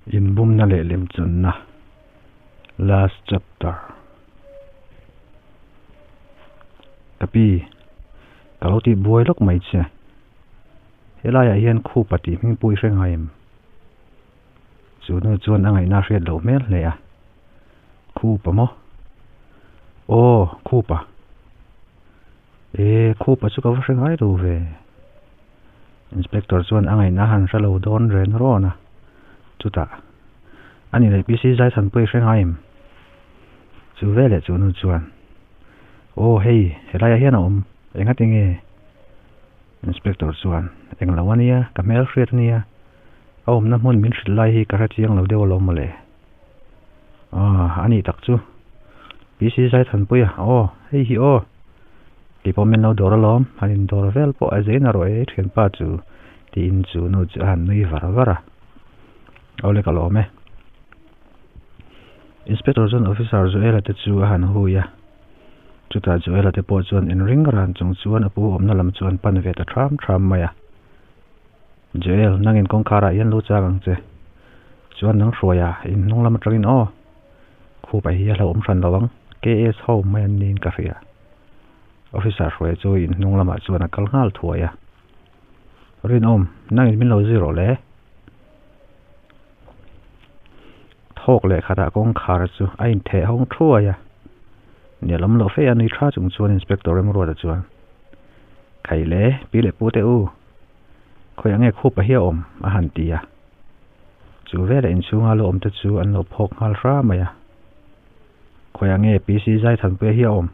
Inbumna leh lemchanna Last Chapter Ka pi, ka lo tih buai lawk mai che. Helaiah hian khupa tih hming pawh i hre ngai em? Chu nu chuan a ngaihna a hriat loh hmel hle a. Khupa maw? Aw, khupa. E, khupa chu ka va hre ngai lo ve. Inspector chuan a ngaihna a han hre lo dawn ren rawn a. Chutah, A ni leh PC Zaithan pawh i hre ngai em? Chu veleh chu nu chuan, Aw hei, helaiah hian a awm, engati nge? Inspector chuan, Eng lo a nia, ka hmel hriat a nia, a awmna hmun min hrilh lai hi ka hre chiang lo deuh alawm mawle. Aw, a nih tak chu. PC Zaithanpuia, Aw, hei hi aw. Kei pawh min lo dawr alawm, han indawr vel pawh a zein a rawh e thianpa chu, tiin chu nu chu a han nui var var a. Awle ka lawm e. Inspector chuan Officer Joela te chu a han hui a. Chutah Joela te pawh chuan inring ran chung chuan a pu awmna lam chu an pan ve ta ṭham ṭham mai a. Joel, nangin kawngkharah hian lo chak ang che. Chuan nang hruaia, in hnung lam atangin aw. Khupa hi a hlauhawm hran lo ang, KS ho mai an niin ka hria. Officer hruaia chu in hnung lamah chuan a kal nghal thuai a. Rinawm, nangin min lo zui rawh le. Thawk leh khatah kawngkhar chu a intheh hawng thuai a. Nialawm loh fe a nui tha chung chuan Inspector Remruata chuan, Khai le, pi leh pu te u. Khawiah nge khupa hi a awm? a han ti a. Chu velah inchhunga lo awmte chu an lo phawk nghal hra mai a. Khawiah nge PC Zaithanpuia hi a awm?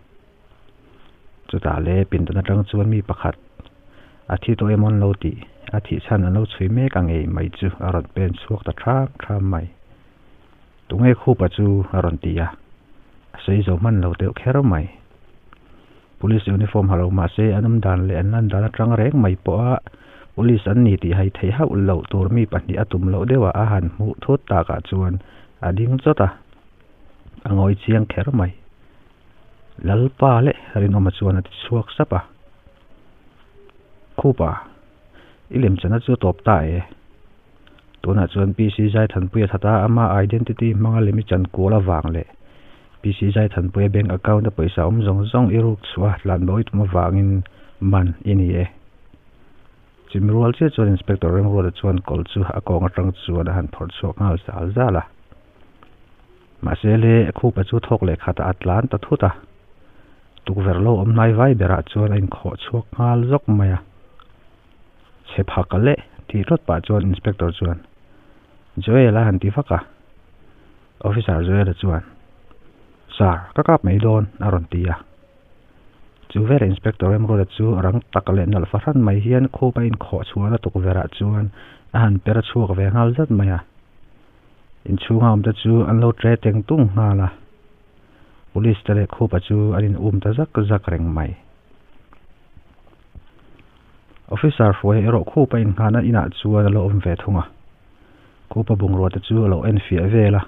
Chutah le pindan atang chuan mi pakhat a thi tawh emaw an lo tih, a thih chhan an lo chhui mek a ngei mai chu a rawn pen chhuak ta ṭham ṭham mai. Tunge khupa chu a rawn ti a, a sawi zo hman lo deuh kher mai. Police uniform ha lo mahse an awm dan leh an lan dan atang reng mai pawh a police an ni tih hai theih hauh loh tur mi pahnih a tum loh deuh a a han hmuh thut takah chuan a ding chawt a, a ngawi chiang kher mai. Lalpa leh Rinawma chuan a ti chhuak sap a, Khupa, i lemchana chu a tawp ta e. Tunah chuan PC Zaithanpuia that a, ama identity hmanga lem i chan kual avang leh PC Zaithanpuia bank account a pawisa awm zawng zawng i ruk chhuah a tlan bo i tum avangin man i ni e. Chim rual chiah chuan Inspector Remruata chuan kawl chu a kawng atang chuan a han phawrh chhuak nghal zal zal a. Mahse le khupa chu thawk leh khatah a tlan ta thut a, tukverh lo awm hnai vai berah chuan a inkhawh chhuak nghal zawk mai a. Chhe phak a leh tih hlawt pah chuan Inspector chuan, Joel a han ti vak a. Officer Joel-a chuan, Sir, ka kap mai dawn a rawn ti a. Chu velah Inspector Remruata chu rang tak leh nalh fahran mai hian khup a inkhawh chhuahna tukverhah chuan a han per chhuak ve nghal zat mai a. Inchhunga awmte chu an lo tre teng tung nghal a. Police te leh khupa chu an in um ta zak zak reng mai. Officer hruai erawh khupa inngahna inah chuan a lo awm ve thung a. Khupa bungrua te chu a lo en fiah vel a.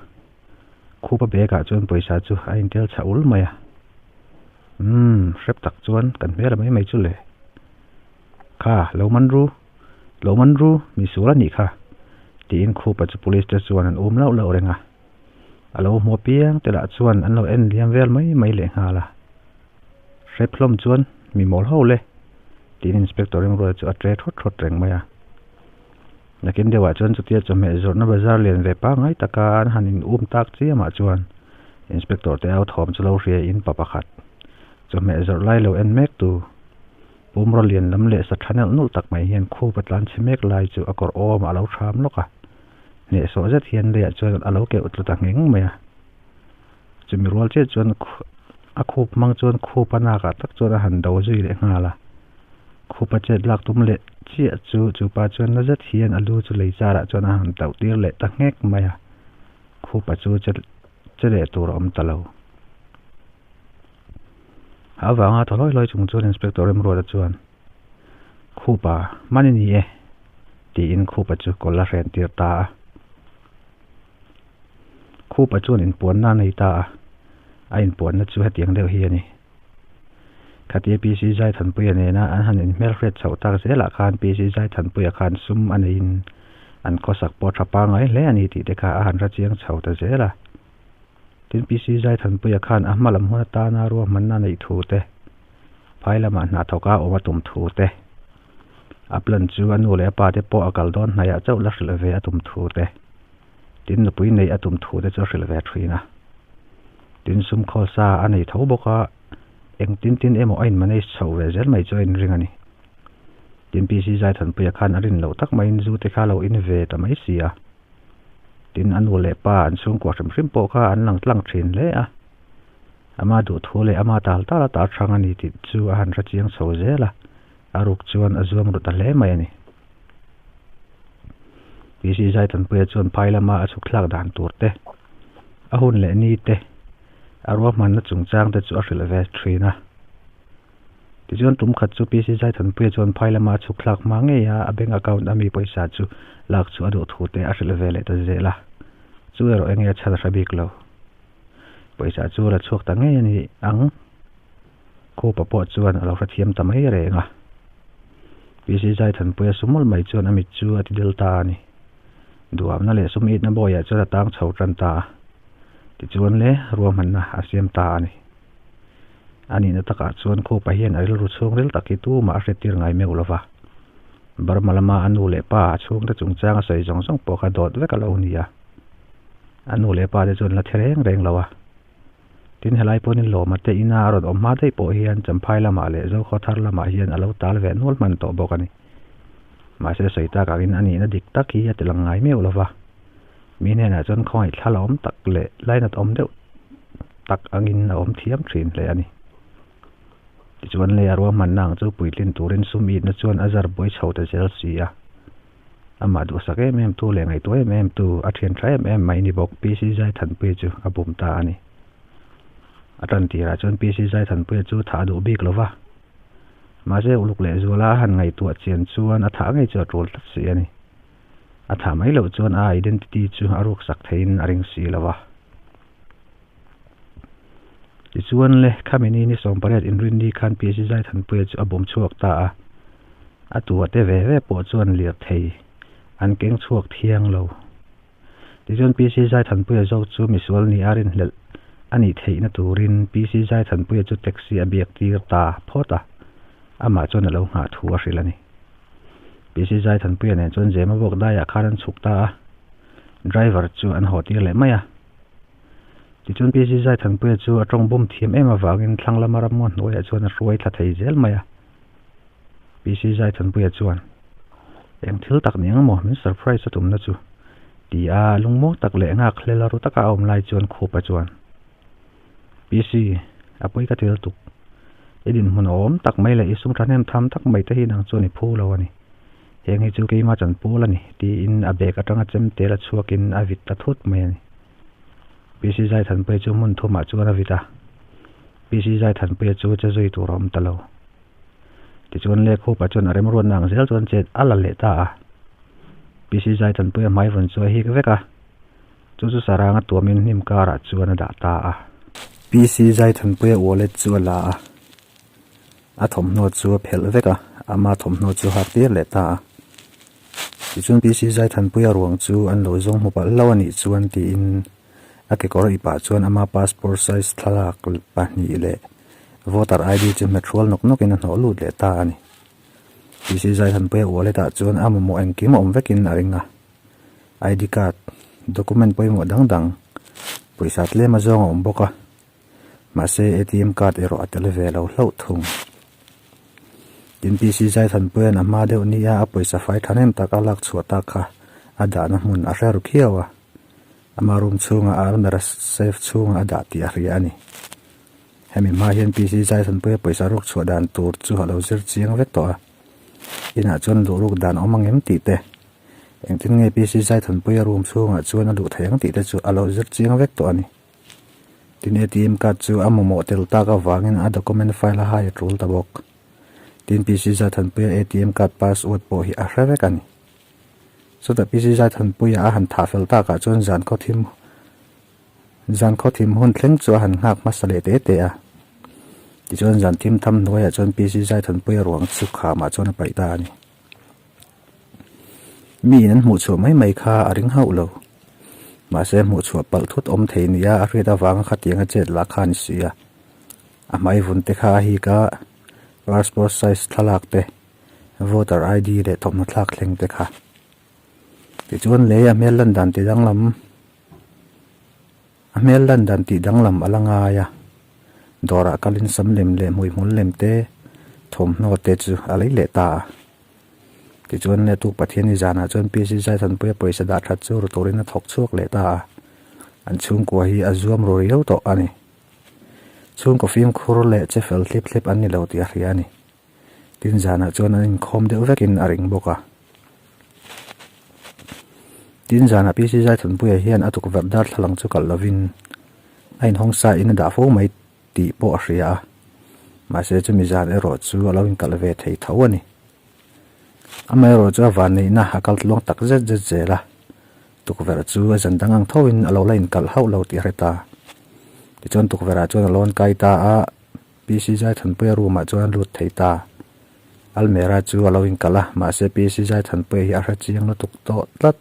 Khupa bag ah chuan pawisa chu a intel chah ul mai a. Umm, hrep tak chuan kan hmel a mai mai chu le. Kha, lo man ru, lo man ru, mi sual a nih kha, tiin khupa chu police te chuan an um lauh lauh reng a. A lo hmu apiang te lah chuan an lo en liam vel mai mai leh nghal a. Hrep hlawm chuan mi mawl ho le, tiin Inspector Rimruala chu a tre thawt thawt reng mai a. Nakin deuhah chuan chutia chawhmeh zawrhna bazar lian ve pangngai taka an han in um tak chiamah chuan Inspector te au thawm chu lo hria in pa pakhat chawhmeh zawrh lai lo en mek tu pumraw lian lam leh sa tha neuh nulh tak mai hian khup a tlan chhe mek lai chu a kawr awmah a lo thram lawk a. Hnehsawh zet hian leiah chuan a lo keuh tlu ta ngheng mai a. Chumi rual chiah chuan a khup hmang chuan khup a nakah tak chuan a han do zui leh nghal a. Khup a chet lak tum leh chiah chu chupa chuan na zet hian a lu chu lei charah chuan a han tauh tir leh ta nghek mai a. Khupa chu che che leh tur a awm ta lo. A avanga thaw hlawi hlawi chung chuan Inspector Remruata chuan, Khupa, man i ni e, tiin Khupa chu kawl a hren tir ta a. Khupa chuan inpuanna a nei ta a, a inpuanna chu hetiang deuh hi a ni. Khatia PC Zaithanpuia nena an han inhmelhriat chhoh tak zelah khan PC Zaithanpuia khan sum a neiin An khawsak pawh tha pangngai hle a ni tih te kha a han hre chiang chho ta zel a. Tin PC Zaithanpuia khan a hma lam hun atana ruahmanna neih thu te, phai lamah hna thawka awm a tum thu te, a plan chu a nu leh a pa te pawh a kal dawn hnaiah chauh la hrilh ve a tum thu te, tin nupui neih a tum thu te chu a hrilh ve thin a. Tin sum khawl sa a nei tho bawk a, eng tin tin emaw a in manage chhoh ve zel mai chu a inring a ni. Tin PC Zaithanpuia khan a rin loh tak maiin zu te kha a lo in ve ta mai si a. Tin, a nu leh pa an chhungkua hrim hrim pawh kha an lang tlang thin hle a. Ama duhthu leh ama tal tal a tar hrang a ni tih chu a han hre chiang chho zel a, a ruk chuan a zuam ru ta hle mai a ni. PC Zaitanpuia chuan phai lama a chhuk thlak dan tur te, a hun leh ni te, a ruahmanna chungchang te chu a hrilh ve thin a. Tichuan tum khat chu PC Zaithanpuia chuan phai lama a chhuk thlak hma ngei a, a bank account a mi pawisa chu lak chu a duh thu te a hrilh ve leh ta zel a. Chu erawh enge a chhan a hre bik lo. Pawisa chu la chhuak ta ngei a ni ang. Khupa pawh chuan a lo hrethiam ta mai reng a. PC Zaithanpuia su mawlh mai chuan a mit chu a ti del ta a ni. Duhamna leh sum itna bawiah chuan a tang chho tan ta a. Tichuan le ruahmanna a siam ta a ni. A nihna takah chuan Khupa hian a rilru chhungril tak hi tumah a hriattir ngai meuh lo va. Burma lama a nu leh pa a chhungte chungchang a sawi zawng zawng pawh kha dawt vek a lo ni a. A nu leh pa te chuan la thi reng reng lo a. Tin helai pawhin Lawma te ina a rawn awm hma daih pawh hian Champhai lamah leh Zokhawthar lamah hian a lo tal ve nual hman tawh bawk a ni. Mahse sawi tak angin a nihna dik tak hi a ti lang ngai meuh lo va. Mi hnenah chuan khawngaih thla la awm tak leh lainat awm deuh tak angin a awm thiam thin hle a ni. Tichuan lei a ruahmanna ang chu puitlin turin sum itna chuan a zar buai chho ta zel si a. Amah duhsak em em tu leh ngaihtuah em em tu, a thian tha em em mai ni bawk PC Zaithanpuia chu a bum ta a ni. A tan tirah chuan PC Zaithanpuia chu thah a duh bik lo va. Mahse uluk leh zuala a han ngaihtuah chian chuan a thah ngei chu a tul tlat si a ni. A thah mai loh chuan a identity chu a ruksak theiin a ring si lo va. Tichuan le, khami ni ni 18 inrinni khan PC Zaithanpuia chu a bawm chhuak ta a. A tua te ve ve pawh chuan lirthei an keng chhuak thiang lo. Tichuan PC Zaithanpuia zawk chu misual ni a rinhlelh a nih theihna turin PC Zaithanpuia chu taxi a biak tir ta phawt a, amah chuan a lo nghah thu a hrilh a ni. PC Zaithanpuia nen chuan Zema bawk daiah khan an chhuk ta a, driver chu an haw tir leh mai a. Tichuan PC Zaithanpuia chu a tawng bum thiam em avangin thlang lama ramngaw hnuaiah chuan a hruai thla thei zel mai a. PC Zaithanpuia chuan, Eng thil tak ni ang maw min surprise a tumna chu? ti a lungmaw tak leh nghak hlel a ru taka a awm lai chuan Khupa chuan, PC, a pawi ka til tuk. I dinhmun awm tak mai leh i sum thahnem tham tak mai te hi nang chuan i phu lo a ni. Heng hi chu keima chanpual a ni, tiin a bag atanga chem tel a chhuakin a vit ta thut mai a ni. PC Zaithanpuia chu hmun thumah chuan a vit a, PC Zaithanpuia chu che zui tur a awm ta lo. Tichuan Lekhupa chuan a remruatna ang zel chuan chet a la leh ta a. PC Zaithanpuia hmaivawn chu a hik vek a, chu chu saranga tuamin hnim karah chuan a dah ta a. PC Zaithanpuia wallet chu a la a, a thawmhnaw chu a phelh vek a, ama thawmhnaw chu a hak tir leh ta a. Tichuan PC Zaithanpuia ruang chu an lo zawng hmu palh hlauh a nih chuan tiin a kekawr ipah chuan ama passport size thlalak pahnih leh voter ID chu hmetrual nawk nawkin a hnawh lut leh ta a ni. PC Zaithanpuia wallet ah chuan a mamawh engkim a awm vekin a ring a, ID card, document pawimawh dang dang, pawisa tlem a zawng a awm bawk a. Mahse ATM card erawh a tel ve lo hlauh thung. Tin PC Zaithanpuia'n a hma deuh nia a pawisa fai thahnem tak a lak chhuah tak kha a dahna hmun a hre ru khiau a, ama room chhunga a almera safe chhunga a dah tih a hria a ni. Hemi hma hian PC Zaithanpuia pawisa ruk chhuah dan tur chu a lo zir chiang vek tawh a, inah chuan luh ruk dan awm ang em tih te, engtin nge PC Zaithanpuia room chhungah chuan a luh theih ang tih te chu a lo zir chiang vek tawh a ni. Tin ATM card chu a mamawh tel tak avangin a document file a hai a tul ta bawk. Tin PC Zaithanpuia ATM card password pawh hi a hre vek a ni. Chutah PC Zaithanpuia a han thah fel takah chuan zan khaw thim zan khaw thim hun thleng chu a han nghak hmasa leh te te a. Tichuan zan thim tham hnuaiah chuan PC Zaithanpuia ruang chu khamah chuan a paih ta a ni. Miin an hmuh chhuah mai mai kha a ring hauh lo. Mahse hmuh chhuah palh thut awm thei nia a hriat avanga khatianga chet lah kha a ni si a. A hmai vun te kha a hik a, passport size thlalak te, voter ID leh thawmhnaw thlak thleng te kha. Tichuan lei a hmel lan dan ti danglam a hmel lan dan tih danglam a la ngai a, dawrah kalin sam lem leh hmuihmul lem te thawmhnaw te chu a lei leh ta a. Tichuan leh tuk Pathian i zanah chuan PC Zaithanpuia pawisa dah that chu ru turin a thawk chhuak leh ta a, an chhungkua hi a zuam ru riau tawh a ni. Chhungkaw fimkhur leh che fel thlip thlep an ni lo tih a hria a ni. Tin zanah chuan an inkhawm deuh vekin a ring bawk a. Tin zanah PC Zaithanpuia hian a tukverh darthlalang chu kalh lovin a inhawng sa in a dah fo mai tih pawh a hria a, mahse chumi zan erawh chu a lo inkalh ve thei tho a ni. Amaherawh chu a vanneihna a kal tluang tak zet zet zel a, tukverh chu a zan dang ang thoin a lo la inkalh hauh lo tih a hre ta. Tichuan tukverhah chuan a lawn kai ta a, PC Zaithanpuia room ah chuan a lut thei ta. Almera chu a lo inkalh a, mahse PC Zaithanpuia hi a hre chiang lutuk tawh tlat.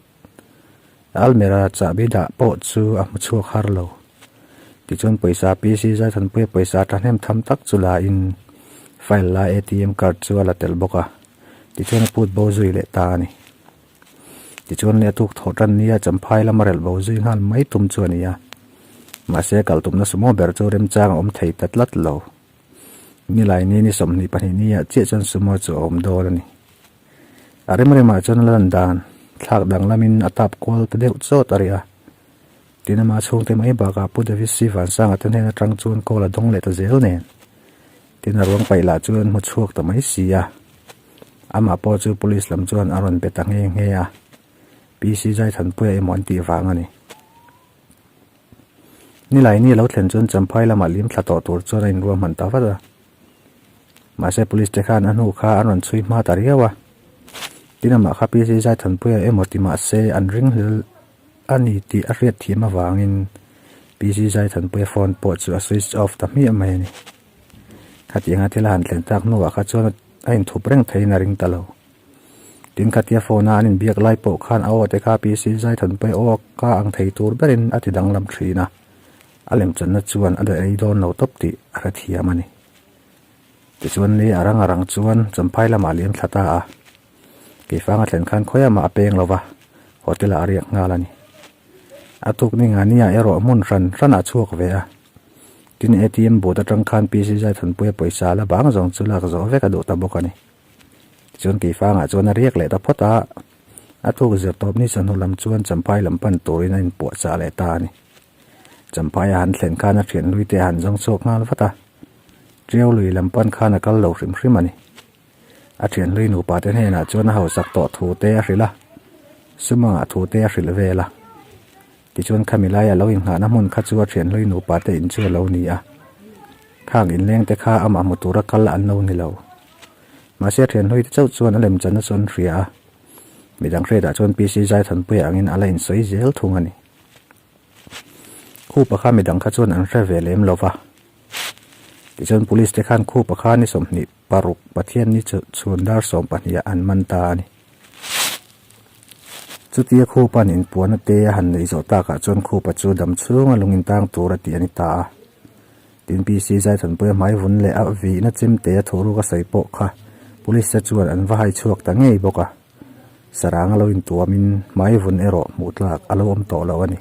Almera chahbi dah pawh chu a hmu chhuak har lo. Tichuan pawisa PC Zaithanpuia pawisa thahnem tham tak chu la in file la ATM card chu a la tel bawk a, tichuan a put bo zui leh ta a ni. Tichuan leh a tuk thawh tan nia Champhai lama relh bo zui nghal mai tum chu a ni a, mahse kal tumna sumo ber chu remchang a awm thei ta tlat lo. Nilai ni ni 22 nia chiah chuan sumo chu a awm dawn a ni. A rem remah chuan a lan dan thlak danglamin a tap kual ta deuh chawt a ri a. Tin ama chhungte mai bakah Pu David C Vansanga te hnen atang chuan call a dawng leh ta zel nen. Tin a ruang paih lah chuan hmu chhuak ta mai si a. Amah pawh chu police lam chuan a rawn be ta nghe nghe a. PC Zaithanpuia emaw an tih vang a ni. Nilai ni a lo thlen chuan Champhai lamah lim thla tawh tur chuan a inruahman ta vat a. Mahse police te khan a hnu kha an rawn chhui hma ta riau a. Tin amah kha PC Zaithanpuia emaw ti mahse an ring hlel a ni tih a hriat thiam avangin PC Zaithanpuia phone pawh chu a switch off ta hmiah mai a ni. Khatianga thil a han thlen tak hnuah kha chuan a inthup reng theiin a ring ta lo. Tin khatia phone a an inbiak lai pawh khan a aw te kha PC Zaithanpuia aw ka ang thei tur berin a ti danglam thin a. A lemchanna chuan a daih ei dawn lo tawp tih a hrethiam a ni. Tichuan ni a rang a rang chuan Champhai lamah liam thla ta a. Keifang a thlen khan khawiah mah a peng lo va, hotel ah a riak nghal a ni. A tuk ni nga nia erawh hmun hran hranah a chhuak ve a. Tin ATM booth atang khan PC Zaithanpuia pawisa la bang zawng chu lak zawh vek a duh ta bawk a ni. Tichuan Keifangah chuan a riak leh ta phawt a. A tuk zir tawp ni chawhnu lam chuan Champhai lam pan turin a inpuahchah leh ta a ni. Champhai a han thlen khan a thian hlui te a han zawng chhuak nghal vat a, Tiau lui lam pan khan a kal lo hrim hrim a ni. A thian hlui nupa te hnenah chuan a hausak tawh thu te a hrilh a, Sumangah thu te a hrilh vel a. Tichuan khami laia lo inghahna hmun kha chu a thian hlui nupa te in chu a lo ni a. Khang inleng te kha amah hmu tura kal an lo ni lo. Mahse a thian hlui te chauh chuan a lemchanna chu an hria a, midang hriatah chuan PC Zaithanpuia angin a la insawi zel thung a ni. Khupa kha midang kha chuan an hre ve lem lo va. Tichuan police te khan khupa kha ni 26 Pathian ni chu chhun dar 12 ah an man ta a ni. Chutia khupa'n inpuahna te a han neih zawh takah chuan khupa chu dam chhunga lung intang tur a tih a ni ta a. Tin PC Zaithanpuia hmai vun leh a vihna chemte a thuhruk a sawi pawh kha police te chuan an va hai chhuak ta ngei bawk a. Sarang a lo intuamin hmai vun erawh hmuh tlak a lo awm tawh lo a ni.